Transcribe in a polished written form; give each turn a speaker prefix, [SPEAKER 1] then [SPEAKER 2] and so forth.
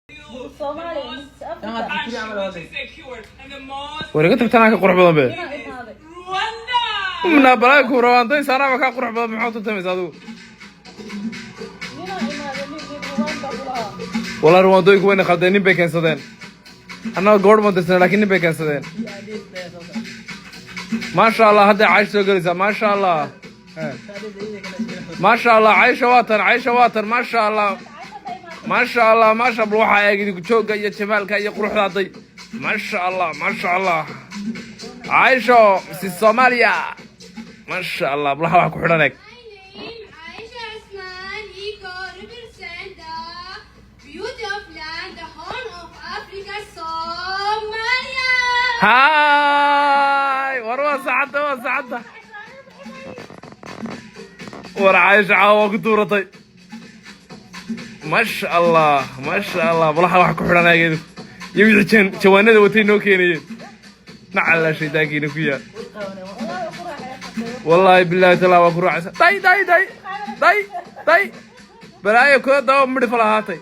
[SPEAKER 1] Soomaaliya, Miss Africa.
[SPEAKER 2] War iga tagtanaa, ka qurux badan be.
[SPEAKER 1] Inaa imaaday.
[SPEAKER 2] Mnaa balaa ku rawaantay saanaaba kaa qurux badan. Maxaa tartamaysa adigu?
[SPEAKER 1] Ninaa imaaday, nin Rwanda kulahaa.
[SPEAKER 2] Walaa Ruwaandooyinku wayna khaldeen. Nin bay keensadeen. Annaga gabadh baan dirsanay, laakiin nin bay keensadeen. Maasha Allah, hadday Caysha soo gelaysaa. Maasha Allah, maasha Allah, Caysha waa tan, Caysha waa tan. Maasha Allah, maasha Allah, maasha. Bal waxaa eeg idinku joogga iyo jamaalka iyo quruxda hadday. Maasha Allah, maasha Allah, Caysho si Soomaaliya. Maasha Allah, bal waxa wax ku xidhan eeg.
[SPEAKER 3] My name Aisha Osman Eco represent the beauty of land, the Horn of Africa, Somalia.
[SPEAKER 2] Haay, war waa saacadda, waa saacadda. War Caysha caawa waa ku tuuratay. Maasha Allah, maasha Allah, balaha wax ku xidhan eeg idinku iyo wixii jawaanada watay noo keenayeen. Nacala shaydaankiina ku yaal. Wallaahi billahi taala waa ku raacaysa. Day day day day day, balaayo koo daba midhif lahaatay.